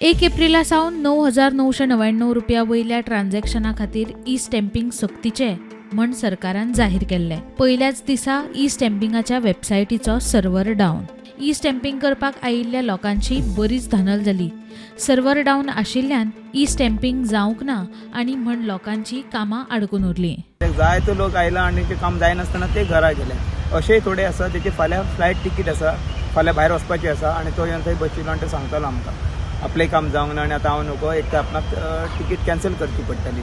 1 Aprilia सावन 9,999 रुपया वयल्या ट्रान्झॅक्शना खातीर ई स्टॅम्पिंग सक्तीचें म्हण सरकारान जाहीर केल्लें. पयल्याच दिसा ई स्टॅम्पिंगाच्या वेबसायटीचो सर्वर डावन. ई स्टॅम्पिंग करपाक आयिल्ल्या लोकांची बरीच धानल जाली. सर्वर डावन आशिल्ल्यान ई स्टॅम्पिंग जावंक ना आनी म्हण लोकांची कामां आडकून उरलीं. जायतो लोक आयला आनी ते काम जायनासतना ते घरा गेले. अशेय थोडे आसा तेचे फाल्यां फ्लायट तिकीट आसा, फाल्यां भायर वचपाची आसा आनी तो येवन थंय बशिल्लो आनी तो सांगतालो आमकां आपलें काम जावंक ना आनी आतां हांव नको, एक तर आपणाक तिकीट कॅन्सल करची पडटली.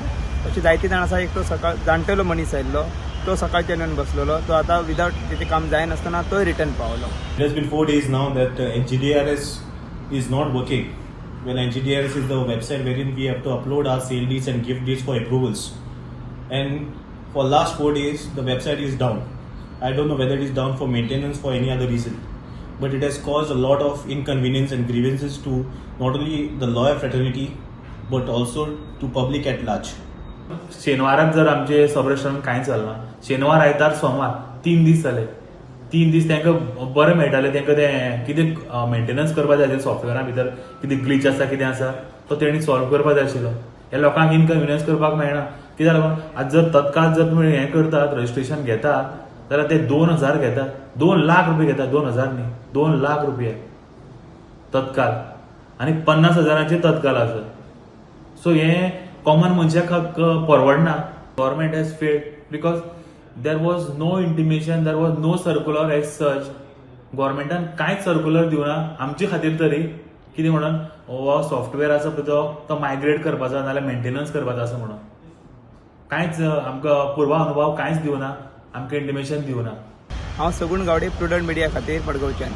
अशें जायते जाण आसा. एक तो सकाळ जाणटेलो मनीस आयिल्लो, तो सकाळच्यान येवन बसलेलो, तो आतां विदावट तेचें काम जायनासतना तोय रिटर्न पावलो. It has been 4 days now that NGDRS is not working. Well, NGDRS is the website wherein we have to upload our sale deeds and gift deeds for approvals. And for last 4 days, the website is down. I don't know whether it is down for maintenance for any other reason, but it has caused a lot of inconvenience and grievances to not only the lawyer fraternity but also to public at large. शेनवाराक जर आमचे सब रजिस्ट्रारान कांय चलना. शेनवार, आयतार, सोमार, 3 दीस जाले. 3 दीस तांकां बरें मेळटालें. तांकां तें कितें मेंटेनन्स करपा जाय आशिल्लें, सॉफ्टवेरा भितर कितें ग्लिच आसा, कितें आसा, तो तेणी सॉल्व करपा जाय आशिल्लो. ह्या लोकांक इनकन्विनियन्स करपाक मेळना. कित्याक लागून आतां जर तत्काळ जर तुमी हें करतात, रजिस्ट्रेशन घेतात जाल्यार ते 2,000 घेतात, 2 लाख रुपया घेतात. 2,000 न्ही, 2 लाख रुपया तत्काल आनी 50 हजारांचे तत्काल आसा. सो हें कॉमन मनशाक परवडना. Government has failed because there was no intimation, there was no circular as such. गव्हर्मेंटान कांयच सर्कुलर दिवना आमचे खातीर तरी, कितें म्हणून हो सॉफ्टवेअर आसा पळय तो मायग्रेट करपाचो नाजाल्यार मेंटेनन्स करपाचो आसा म्हणून कांयच आमकां पूर्वानुभव कांयच दिवना, आमकां इंटिमेशन दिवना. हांव सगूण गावडे, प्रुडंट मिडिया खातीर मडगांवच्यान.